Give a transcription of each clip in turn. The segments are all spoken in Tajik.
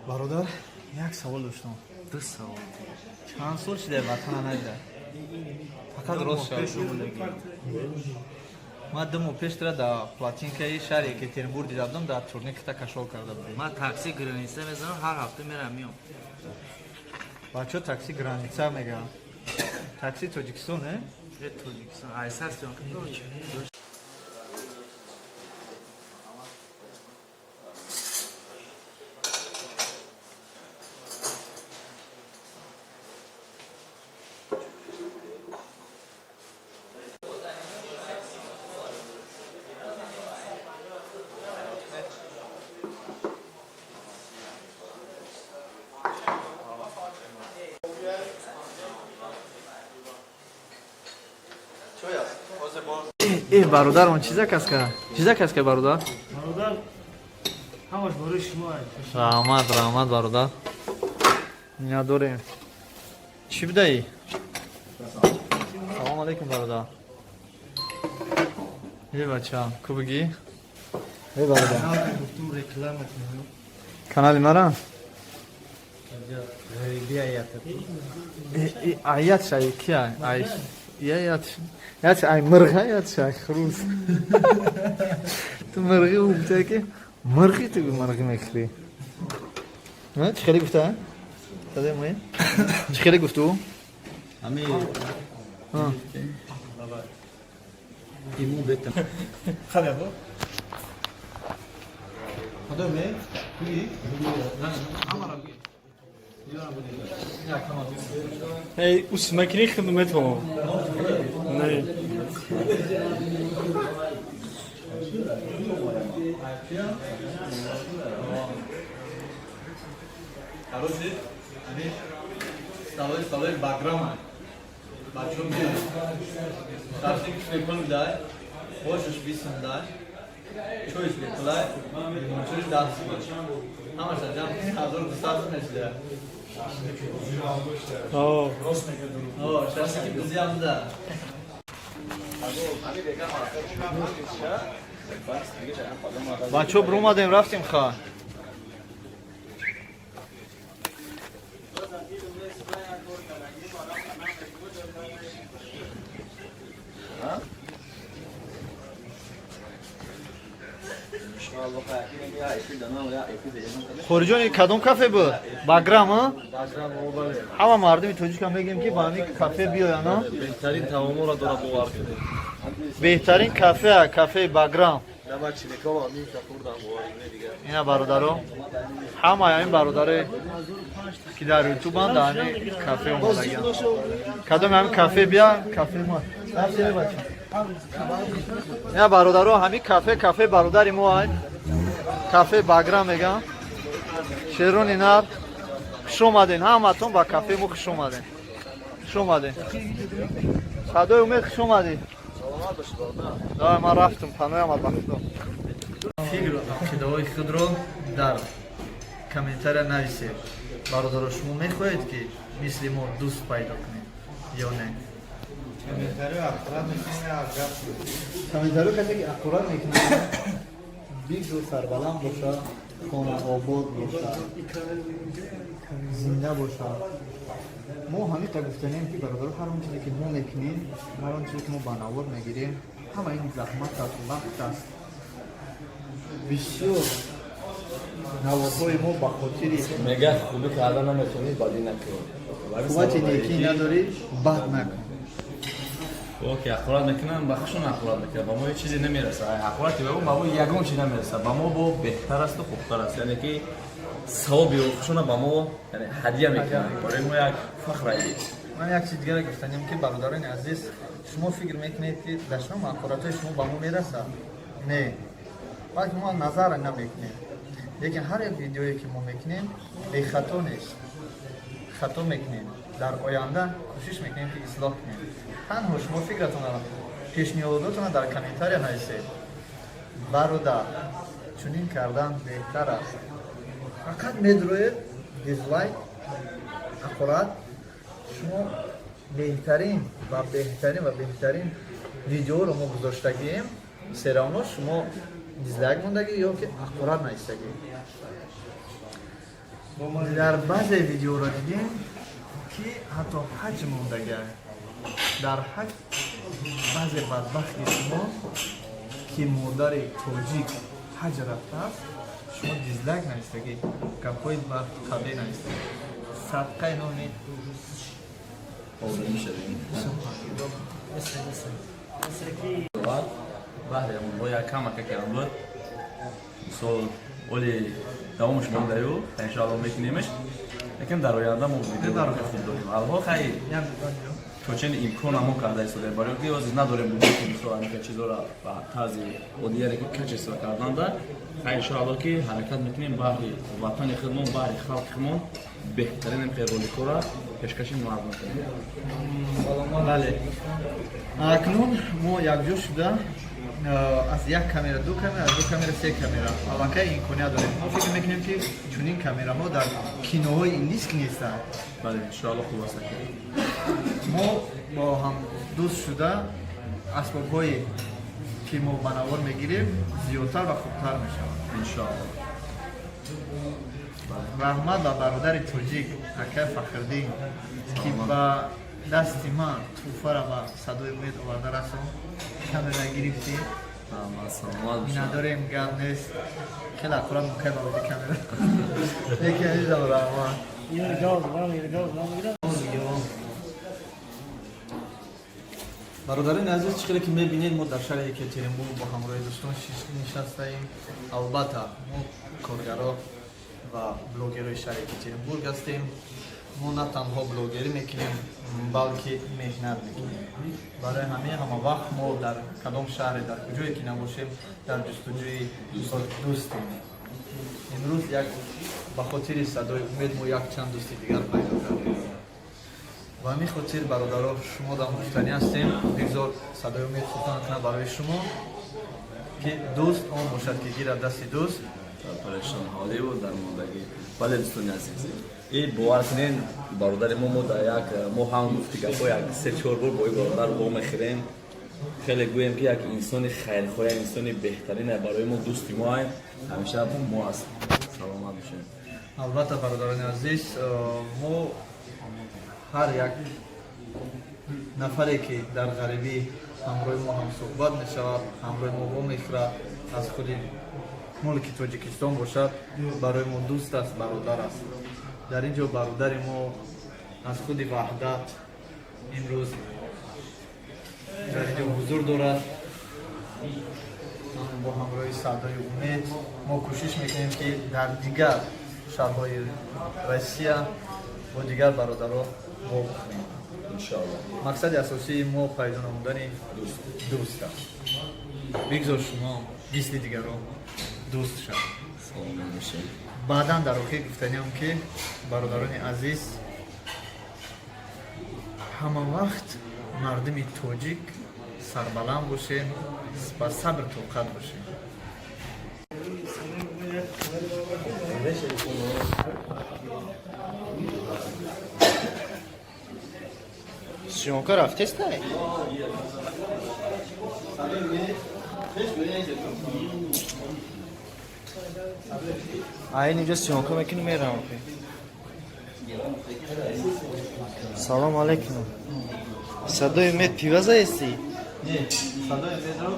Бародар, як савол доштам. Ду савол. Чанд сол шуда ватана надида? Фақат рост шав. Ман 2 моҳ пеш тра дар Плотинкаи шаҳри Екатеринбург дида будам, дар турнир кита кашол карда будем. Ман такси граница мезанам, ҳар ҳафта мерам, миём. Бачаҳо такси граница мегӯянд. Такси Тоҷикистон, э? Э, Тоҷикистон айсар съёмка. Э, бародар, он чиза каска? Чиза каска, бародар? Бародар, ҳамаш барои шумо. Раҳмат, раҳмат, бародар. Ина дорем. Чӣ будаи? Салом алейкум, бародар. Э, бача, кубги? Э, бародар. Гуфтум, реклама кунем. Канали мара? Э, э, аят шай кия? Ай. Я ят. Ят ай мырға, ят шай хрус. Ту мырғи гуфта ки мырғи, ту мырғи мехӯрӣ. Ҳа, чӣ хеле гуфта? Садай мои? Чӣ хеле гуфту? Ами. Ҳа. Иму бета. Хале. Худо ме? Куи? Эй, усмакини хидмат. Не. Короче, ами столои Баграма. Бачо меяд. Шашлик бепул дай, ошаш бисм дай, чойш бепулай, лимончош 10 сум. Ҳамаша ҷамъ 1200 сум мешуда. О. О, шашлики бизиам да. Бачо, бромадем, рафтем ха. Хориҷони, кадом кафе буд? Баграм, а? Ҳама мардуми тоҷикам мегӯем, ки ба ҳамин кафе биёянд, а? Беҳтарин таомҳоро дора, бовар кунед. Беҳтарин кафе, кафеи Баграм. Нама чиникова мита хӯрдам, бовар кунед дигар. Ина, бародаро, ҳамаи ҳамин бародаре, ки дар ютубанд, дар ҳамин кафе омодагианд. Кадоми ҳамин кафе бия, кафе мо. Рафтем, бача. Ина, бародаро, ҳамин кафе, кафе бародари мо ай. Кафе Баграм мегӯям. Шерони нар, хуш омаден, ҳаматон ба кафеи мо хуш омаден. Хуш омаден. Садои умед, хуш омадӣ. Саломат бошед, бародар. Давай, ман рафтам, паноям ба худо. Фикру ақидаҳои худро дар комментария нависед. Бародаро, шумо мехоҳед, ки мисли мо дӯст пайдо кунед ё не? Комментарио касе, ки ақурат мекунад, бигзор сарбаланд бошад, хона обод бошад, зинда бошад. Мо ҳамита гуфтанем, ки, бародаро, ҳар он чизе, ки мо мекунем, ҳар он чизе, ки мо ба навор мегирем, ҳама ин заҳмат аст, вақт аст. Бисёр наворҳои мо ба хотири Мега, хубӣ карда наметавонӣ, бадӣ накун. Қуввати некӣ надорӣ, бад накун. О, ки ҳақорат мекунанд, ба хушон ҳақорат мекунанд, ба мо ҳеҷ чизе намерасад. Ҳақорати ба ба мо ягон чиз намерасад, ба мо бо беҳтар асту хубтар аст, яъне ки савоби хушона ба мо, яъне, ҳадя мекунанд. Барои мо як фахр аст. Ман як чиз дигаре гуфтанем, ки, бародарони азиз, шумо фикр мекунед, ки дашном, ҳақоратҳои шумо ба мо мерасад. Не, балки мо назар намекунем, лекин ҳар як видеое, ки мо мекунем, бехато нест, хато мекунем. Дар оянда кӯшиш мекунем, ки ислоҳ кунем. Танҳо шумо фикратонро, пешниҳодотонро дар комментария нависед: бародар, чунин кардан беҳтар аст. Фақат медроед дизлайк, ҳақорат. Шумо беҳтарин ва беҳтарин ва беҳтарин видеоро мо гузоштагием, всё равно шумо дизлайк мондагӣ ё ки ҳақорат навистагӣ. Дар баъзе видеоро дидем, ки ҳатто ҳаҷ мондага, дар ҳаҷ баъзе бадбахти шумо, ки модари тоҷик ҳаҷ рафтааст, шумо дизлайк навистагӣ, гапҳои қабе навистагӣ, садқаи номи Обрӯ мешавем. Мисли ки Баҳри бо як камака кардам буд. Мисол, оли давомаш мондаю, иншоалло мекунемаш. Лекин дар оянда мо видео хуб дорем. Алҳо хай то чен имкон мо карда истодаем, барои ки ҳозир надорем буҷети, мисол, ҳамин чизоро ба тарзи оддӣ, яъне ки качество карданда. Хай, иншоалло, ки ҳаракат мекунем баҳри ватани худмон, баҳри халқи худмон беҳтарин роликҳоро пешкаши мардум кунем. Бале, акнун мо якҷо шуда аз як камера ду камера, аз ду камера се камера, аллакай имконият дорем. Мо фикр мекунем, ки чунин камераҳо дар киноҳои индис нестанд. Бале, иншоалло, хуб аст. Мо бо ҳам дӯст шуда, асбобҳое ки мо ба навор мегирем, зиёдтар ва хубтар мешавад. Иншоалло. Раҳмат ба бародари тоҷик, акай Фахриддин, ки ба дасти ман тӯҳфара ба Садои Умед оварда расон, камера гирифтем. Саломат. Миннатдорем, гап нест, хеле аккурат мукай ба оиди камера, лекин азизам, раҳмат. Ин газ, ман газ намегирам. Бародарони азиз, чӣ хеле ки мебинед, мо дар шаҳри Екатеринбург бо ҳамроҳи дӯстон нишастаем. Албатта, мо коргаро ва блогерои шаҳри Екатеринбург ҳастем. Мо на танҳо блогерӣ мекунем, балки меҳнат мекунем. Барои ҳамин ҳама вақт мо дар кадом шаҳре, дар куҷое ки набошем, дар ҷустуҷӯи дӯстем. Имрӯз як ба хотири Садои Умед мо якчанд дӯсти дигар пайдо кардем. Ба ҳамин хотир, бародаро, шумо дам гуфтанӣ ҳастем: бигзор Садои Умед сухан кунад барои шумо, ки дӯст он бошад, ки гирад дасти дӯст Дар парешонҳоливу дар мондагӣ. Бале, дӯстони азиз, и бовар кунен, бародари мо дар як мо ҳам гуфти гапҳо, як се чор бор бо ин бародар вомехӯрем. Хеле гӯем, ки як инсони хайрхоҳ, як инсони беҳтарин барои мо, дӯсти мо ҳамеша бо мо аст. Саломат бошед. Албатта, бародарони азиз, мо ҳар як нафаре, ки дар ғарибӣ ҳамроҳи мо ҳамсӯҳбат мешавад, ҳамроҳи мо вомехӯрад, аз худи мулки Тоҷикистон бошад, барои мо дӯст аст, бародар аст. Дар ин ҷо бародари мо аз худи Ваҳдат имрӯз дар ин ҷо ҳузур дорад. Бо ҳамроҳи Садои Умед мо кӯшиш мекунем, ки дар дигар шаҳрҳои Россия бо дигар бародаро вобихӯрем. Иншоалло. Мақсади асосии мо пайдо намудани дӯст аст. Бигзор шумо мисли дигарон дӯст шавед. Саломат бошед. Баъдан дар охир гуфтаниам, ки, бародарони азиз, ҳама вақт мардуми тоҷик сарбаланд бошем, ба сабр тоқат бошем. Съёмка рафтестай? Айн инҷо съёмка мекунӣ, мерам. Салом алейкум. Садои Умед пива заести? Не, Садои Умедро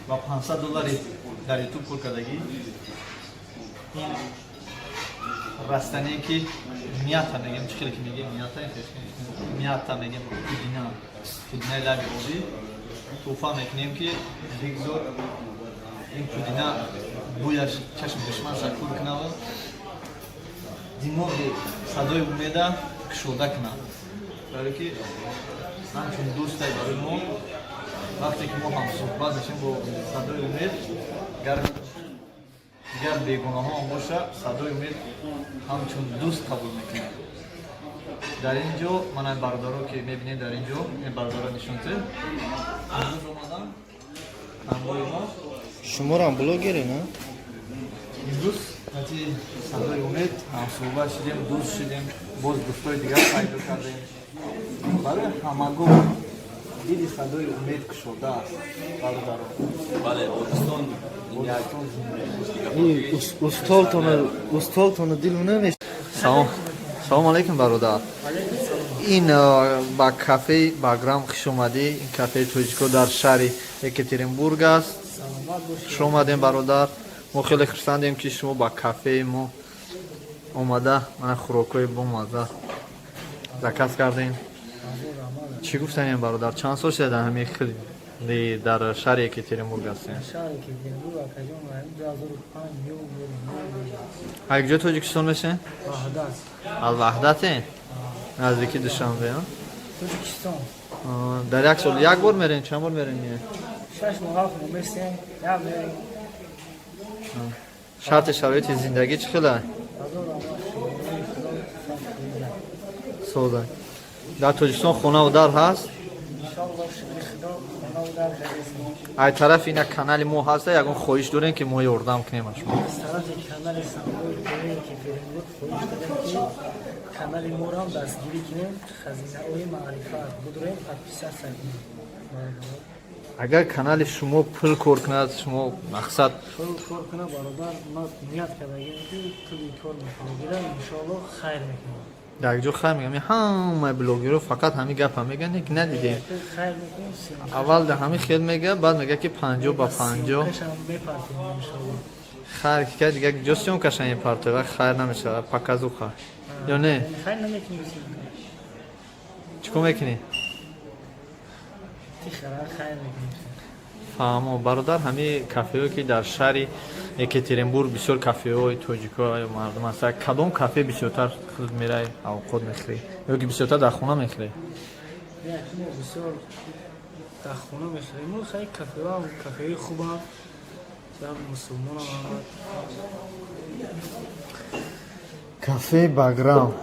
ба 500 доллари дар Ютуб пур кардагӣ, ин растание, ки мята мегем, чӣ хеле ки мегем, мята, мята мегем, пудина, пудинаи лаби обӣ тӯҳфа мекунем, ки бигзор ин пудина бӯяш чашми душманша кур кунаву димоғи Садои Умеда кушода кунад, барое ки ҳамчун дӯстай барои мо. Вақте ки мо ҳамсӯҳбат мешем бо Садои Умед, гар дигар бегонаҳо ҳам боша, Садои Умед ҳамчун дӯст қабул мекунад. Дар ин ҷо мана бародаро, ки мебинед, дар ин ҷо ин бародаро нишонте, имрӯз омадан ҳамроҳи мо. Шуморам блогере, на? Имрӯз ати Садои Умед ҳамсӯҳбат шудем, дӯст шудем, боз дӯстои дигар пайдо кардем. Барои ҳамагон. Дили Садои Умед кушода аст, бародарон. Бале, Бодистон ин як Устолтона дил намеш. Салом. Салом алейкум, бародар. Ин ба кафеи Баграм хуш омадӣ. Ин кафеи тоҷико дар шаҳри Екатеринбург аст. Хуш омадем, бародар. Мо хеле хурсандем, ки шумо ба кафеи мо омада, мана хӯрокҳои бомазза заказ кардем. Чӣ гуфтанем, бародар? Чанд сол шуда дар ҳамин хели дар шаҳри Екатеринбург ҳастем? Шаҳре ки Екатеринбург, акаҷон, 2005 ё мерем. А куҷо Тоҷикистон мешем? Ваҳдат. Аз Ваҳдате? Наздики Душанбе, а? Тоҷикистон. Дар як сол як бор мерем, чанд бор мерем? 6 моҳ, 7 моҳ месем, як мерем. Шарти шароити зиндагӣ чӣ хела? Ҳазор раҳмат, шукронаи Худо, 100%. Соза. Дар Тоҷикистон хонаву дар ҳаст? Иншоалло, шукри Худо, хонаву дар кардесем. Ай тарафи ина канали мо ҳаста, ягон хоҳиш дорем, ки мо ёрдам кунем аз шумо? Аз тарафи канали Садои ТВ Екатеринбург хоҳиш дорем, ки канали моро дастгирӣ кунем, Хазинаҳои маърифат будроем, подписаться кунем, бародаро. Агар канали шумо пул кор кунад, шумо мақсад? Пул кор кунад, бародар, ман ният кардагем, ки пули кор мекунагира, иншоалло, хайр мекунам. Дар ҷо хайр мегам, ҳамаи блогерро фақат ҳамин гапа меган, ки надидем. Хайр мекунем. Аввал да ҳамин хел мега, баъд мега, ки 50 ба 50. Съёмкашам мепартем, иншоалло. Хайр ки кард, дига ҷо съёмкаша мепартоя, хайр намешавад, показуха ё не? Хайр намекунем съёмка. Чӣ кор мекунӣ? Тихара хайр мекунем. Фаҳмо, бародар. Ҳамин кафеҳое, ки дар шаҳри Екатеринбург бисёр кафеҳои тоҷико мардум аст, кадом кафе бисёртар худ мерай, авқот мехӯрӣ ё ки бисёртар дар хона мехӯрӣ? Як мо бисёр дар хона мехӯрем. Мо хай кафеҳоам, кафеҳои хубам, мусулмонам ҳама. Кафеи Баграм,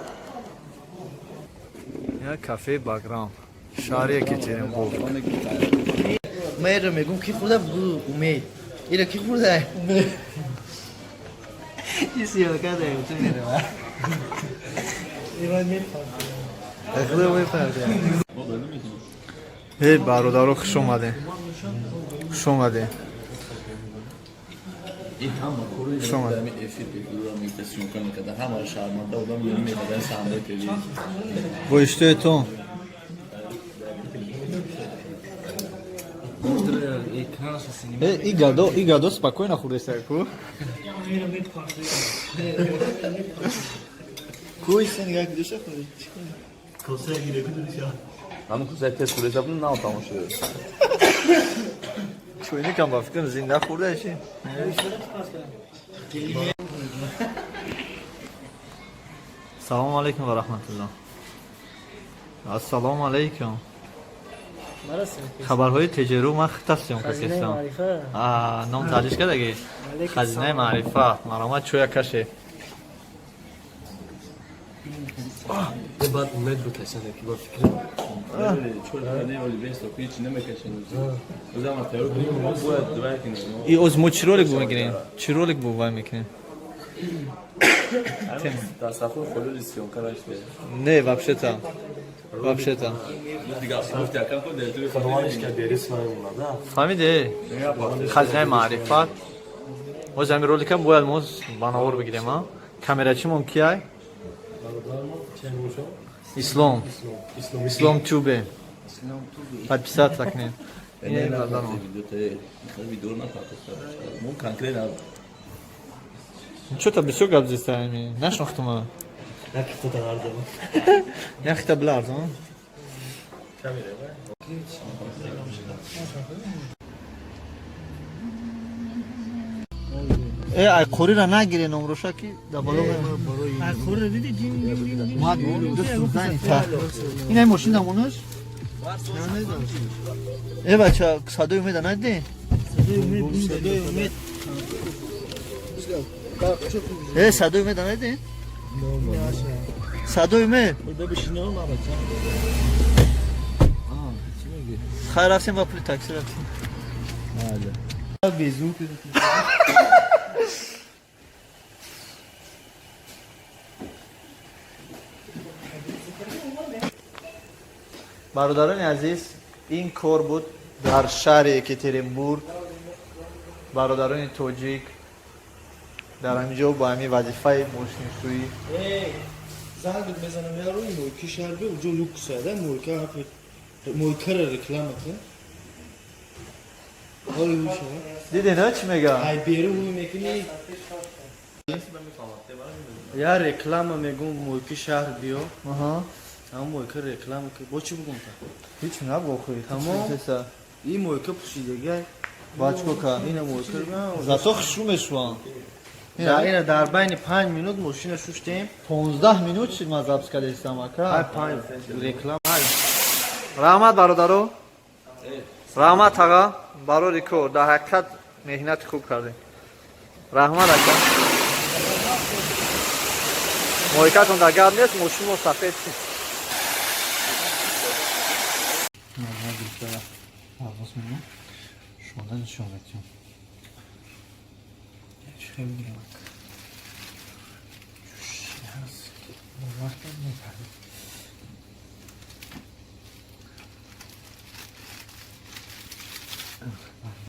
як кафеи Баграм, шаҳри Екатеринбург. Ман иро мегӯм, ки хӯрда бугӯ, Умед. Иро ки хӯрда? Ин съёмка да ту мерава. Иван мепартем. Худо мепарда. Эй, бародаро, хуш омадем, хуш омадем. Ин ҳама кори Хуш омадед. ҳами эфир пекура мекта, съёмка мекарда, ҳамаро шарманда одам ёни мекарда саҳнаи ТВ. Бо иштиётон. И гадо спокойно хӯрдеста ку. Иро мепартем. Ку истен як душа хӯрди. Ҳамн кусай тез хӯрдеса буд, нав тамом шуда. Чойникам ба фикрам зинда хӯрдааши. Салому алайкум ва раҳматуллоҳ. Ассалому алайкум. Марасем. Хабарҳои теҷеру ман хита съёмка Хазинаи кестам. маърифат. А, ном таҷиш кардаги? Алейкум Хазинаи салом. маърифат. Маромад, чоя каше. Баъд Умед бикашанд, ки ба фикрам. Не, оли бесто ҳеч намекашем. Ӯзама тайёр кунем, мо бояд дувай кунем. И оз мо чӣ ролик бу мегирем? Чӣ ролик бу вай мекунем? Дастархон холили съёмка наште. Не, вообще-то. Вообще-то. Дига гуфти акам худ дар туи Худованиш ка берис мемонада. Фаҳмиде? Хазинаи маърифат. Оз ҳамин роликам бояд мо ба навор бигирем, а? Камерачимон кияй? Бародармо чен бошо? Ислом. Ислом. Ислом Тюбе. Подписаться к ним. Не, видео напартофта. Мо конкретно. Чё-то бисёр гап зистаами. Нашнохтума. Як хита дарзам. Як хита биларзам. Э, ай қориро нагире, номроша ки да боло. Ай хӯрда диди, дин дин дин. Ма ин ай мошин дамонаш? Э, бача, Садои Умеда надидем? Садои Умед. Э, Садои Умеда надидем? Садои Умед. Бишинам, бача. Хайр, рафтем, ба пули такси рафтем. Безу. Бародарони азиз. Ин кор буд дар шаҳри Екатеринбург. Бародарони тоҷик дар ҳамин ҷо бо ҳамин вазифаи мошиншӯӣ. Занг мезанам, яру мойки шаҳр би, уҷо люкс ада мойка, мойкара реклама кун. Ҳоли ҳуша. Дидӣ, на, чӣ мега? Ай беру ҳуй мекунӣ. Я реклама мегум, мойки шаҳр биё. Аҳа. Ҳам мойка реклама кун. Бо чӣ бугум та? Ҳеч набо хуй. Тамом. Ин мойка пӯшидагай. Бачко ка. Ина мойка. Зато хушрӯ мешавам. Да, ина дар байни 5 минут мошина шуштем. 15 минут шид, ман запись кардастам, Ай ака. 5 реклама. Раҳмат, бародаро. Раҳмат, аға, барори кор. Дар ҳақиқат меҳнати хуб кардем. Раҳмат, ака. Мойкатон дар гап нест, мошин мо сафед шид. Шумо нишон метиҳам. Чӣ бигирам? Бовар мекардем.